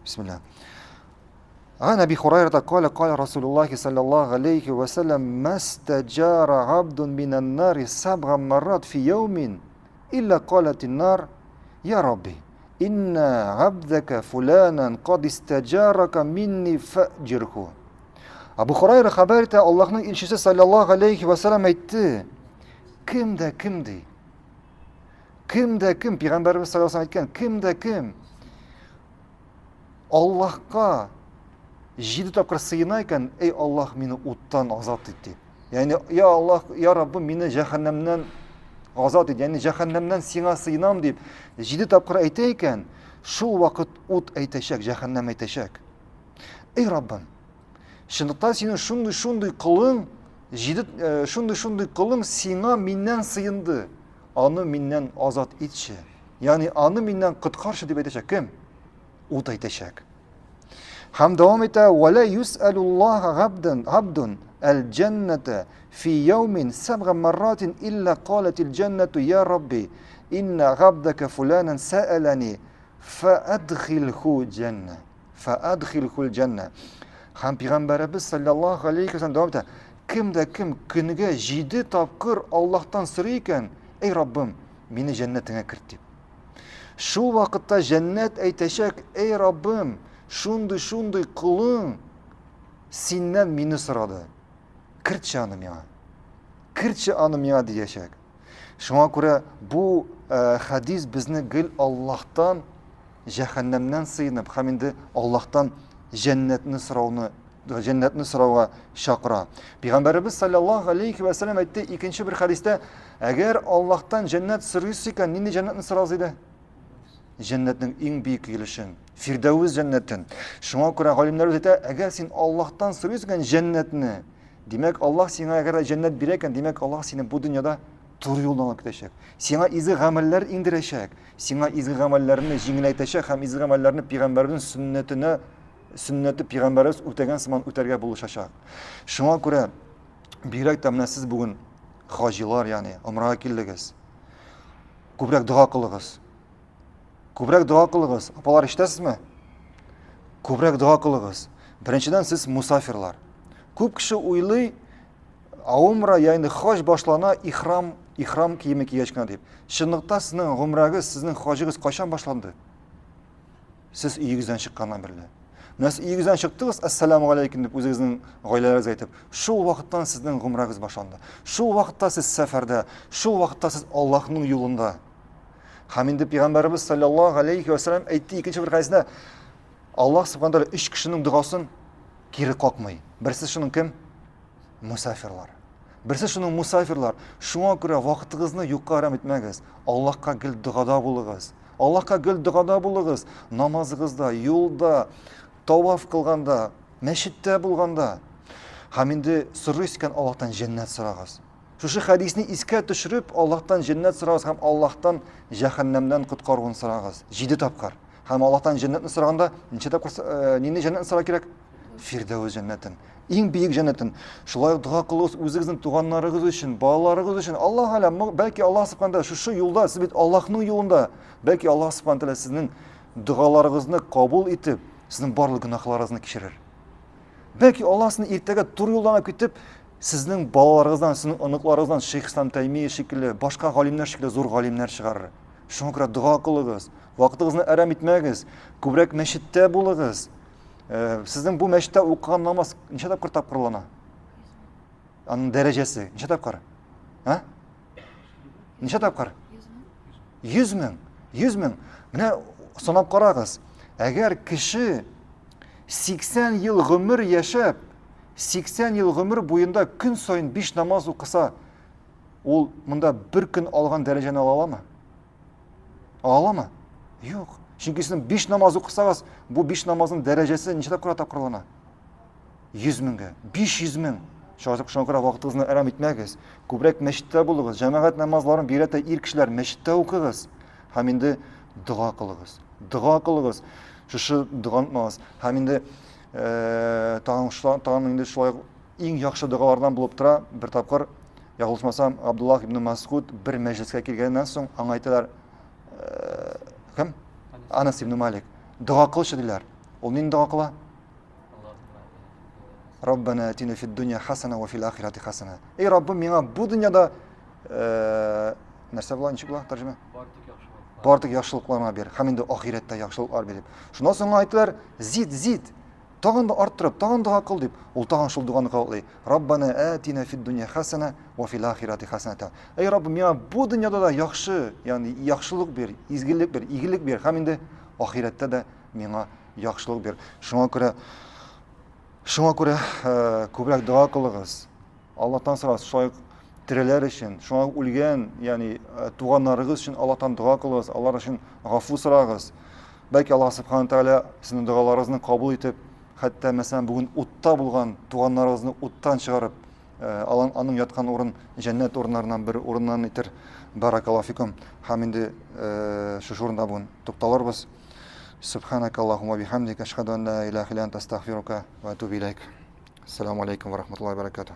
Бисмилла. Ан Әби Хурайрата каля каля Расулуллахи саллаллаху алейхи ва саллям мастаджара абдун минан нари сабга маррат фи яумин илля калатин нар я Рабби инна абдака фуланан кад истаджарака минни фаджирху. Абу Хурайра хәбәр итә, Аллаһның илчесе саллаллаху алейхи ва саллям әйтте, кем дә кем ди? Кем дә кем, пәйгамбәребез саллаллаху алейхи әйткән, кем дә кем Аллаһка җиде тапкыр сыена икән, эй Аллаһ, мине уттан азат ит дип. Ягъни, я Аллаһ, я Раббым, мине җәһәннәмнән азат ит, ягъни җәһәннәмнән сиңа сыенам дип җиде тапкыр әйтә икән, шул вакыт ут әйтәчәк, җәһәннәм әйтәчәк. Эй Раббым, чынлыкта синең шундый-шундый колың, җиде э, шундый-шундый колың сиңа миннән сыенды. Аны миннән азат итче. Ягъни аны миннән коткарчы дип әйтәчәк кем? Ут әйтәчәк. Һәм дәвам итә, "Вала юсалуллаһа габдан абдун аль-джанната фи яумин сабга марратин илла калатил джаннату я рабби инна габдака фуланан саалани фаадхилху джанна фаадхилху джанна." Һәм пәйгамбәребез саллаллаһу алейхи вәсәлләм дәвам итә, кем дә кем көнгә җиде тапкыр Аллаһтан сорый икән, эй Раббым, мине җәннәтеңә керт дип. Шул вакытта җәннәт әйтәчәк, эй Раббым, шундый-шундый колың синнән мине сорады. Кертче аны миңа. Кертче аны миңа диячәк. Шуңа күрә бу э, хәдис безне гел Аллаһтан җәһәннәмнән сыенып һәм инде Аллаһтан җәннәтне сорауны җәннәтне сорауга чакыра. Пәйгамбәребез саллаллаһу алейхи ва саллям әйтте икенче бер хәдистә, әгәр Аллаһтан җәннәт сорыйсыз икән, нинди җәннәтне сорагыз иде? Җәннәтнең иң биек өлешен, Фирдәвес җәннәтен. Шуңа күрә галимнәребез әйтә, әгәр син Аллаһтан сорыйсың икән җәннәтне, димәк, Аллаһ сиңа әгәр җәннәт бирә икән, димәк, Аллаһ сине бу дөньяда туры юлдан алып китәчәк. Сиңа изге гамәлләр иңдерәчәк, сиңа изге гамәлләрне җиңеләйтәчәк һәм изге гамәлләрне пәйгамбәрнең сөннәтенә сөннәте пәйгамбәребез үтәгән сыман үтәргә булышачак. Шуңа күрә бигрәк тә менә сез бүген хаҗилар, ягъни умрага килдегез. Күбрәк дога кылыгыз. Күбрәк дога кылыгыз. Апалар, ишетәсезме? Күбрәк дога кылыгыз. Беренчедән, сез мусафирлар. Күп кеше уйлый, умра, ягъни хаҗ башлана ихрам, ихрам киеме кигәч кенә дип. Чынлыкта сезнең гомрәгез, сезнең хаҗыгыз кайчан башланды? Сез өегездән чыкканнан бирле. Менә сез өегездән чыктыгыз, әссәламу алейкум дип үзегезнең гаиләләрегезгә әйтеп, шул вакыттан сезнең гомрәгез башланды. Шул вакытта сез сәфәрдә, шул вакытта сез Аллаһның юлында. Һәм инде пәйгамбәребез саллаллаһу алейхи ва саллям әйтте икенче бер хәдисендә, Аллаһ субхана тәгалә өч кешенең догасын кире какмый. Берсе шуның кем? Мусафирлар. Берсе шуның мусафирлар. Шуңа күрә вакытыгызны юкка әрәм итмәгез. Аллаһка гел догада булыгыз. Аллаһка гел догада булыгыз. Намазыгызда, юлда, таваф кылганда, мәчеттә булганда. Һәм инде сорыйсыз икән, Аллаһтан җәннәт сорагыз. Шушы хәдисне искә төшереп, Аллаһтан җәннәт сорагыз һәм Аллаһтан җәһәннәмнән коткаруын сорагыз. Җиде тапкыр. Һәм Аллаһтан җәннәтне сораганда ничә тапкыр э, нинди җәннәтне сорар кирәк? Фирдәүс җәннәтен. Иң бөек җәннәтен. Шулай ук дога кылыгыз үзегезнең туганнарыгыз өчен, балаларыгыз өчен. Аллаһ алям, бәлки Аллаһ субхана шушы юлда, сез бит Аллаһның юлында. Бәлки Аллаһ субхана тәгалә сезнең догаларыгызны кабул итеп, сезнең барлык гөнаһларыгызны кичерер. Бәлки Аллаһ сезне иртәгә туры юлдан алып китеп, сезнең балаларыгыздан, сезнең оныкларыгыздан Шейх Ислам Таймия шикелле, башка галимнәр шикелле зур галимнәр чыгарыр. Шуңа күрә дога кылыгыз, вакытыгызны әрәм итмәгез, күбрәк мәчеттә булыгыз. Э, сезнең бу мәчеттә укыган намаз ничә тапкыр тапкырлана? Аның дәрәҗәсе ничә тапкыр? А? Ничә тапкыр? 100 мең. 100 мең. Менә санап карагыз. Әгәр кеше 80 ел гомер яшәп, 80 ел гомер буенда көн саен 5 намаз укыса, ул монда бер көн алган дәрәҗәне ала аламы? Ала аламы? Юк. Чөнки сезнең 5 намаз укысагыз, бу 5 намазның дәрәҗәсе ничә тапкыр тапкырлана? 100 меңгә, 500 мең. Шуңа күрә вакытыгызны әрәм итмәгез. Күбрәк мәчеттә булыгыз, җәмәгать намазларын бигрәк тә ир кешеләр мәчеттә укыгыз. Һәм инде дога кылыгыз. Дога кылыгыз. Шушы доганы онытмагыз. Һәм инде э, тагын тагын инде шулай иң яхшы догалардан булып тора. Бер тапкыр ялгышмасам, Абдуллах ибн Масгуд бер мәҗлескә килгәннән соң аңа әйтәләр, э, кем? Анас ибн Малик. Дога кылчы диләр. Ул нинди дога кыла? Раббана атина фид дөнья хасана ва фил ахирати хасана. Эй Раббым, миңа бу дөньяда э, нәрсә була, ничек була тәрҗемә? Бар тик яхшылыкларыңа бир. Һәм инде ахирәттә яхшылыклар бир дип. Шуннан соң әйттеләр, зид, зид. Тагын да арттырып, тагын дога кыл дип, ул тагын шул доганы кабатлый. Раббана атина фид дөнья хасана ва фил ахирати хасаната. Эй Раббым, миңа бу дөньяда да яхшы, ягъни яхшылык бир, изгелек бир, игелек бир һәм инде ахирәттә дә миңа яхшылык бир. Шуңа күрә шуңа күрә э, күбрәк дога кылыгыз. Аллаһтан сорагыз, шулай ук тереләр өчен, шуңа үлгән, ягъни э, туганнарыгыз өчен Аллаһтан дога кылыгыз, алар өчен гафу сорагыз. Бәлки Аллаһ субхана тәгалә сезнең догаларыгызны кабул итеп, хәтта мәсәлән бүген утта булган туганнарыгызны уттан чыгарып, э, алан аның яткан урын җәннәт урыннарыннан бер урыннан итер. Баракаллаһу фикум. Һәм инде э, шушы урында бүген тукталырбыз. Субханак Аллаһумма бихамдик, ашхаду ан ла илаха илля анта, астагфирука ва атубу илейк. Ассаламу алейкум ва рахматуллахи ва баракатух.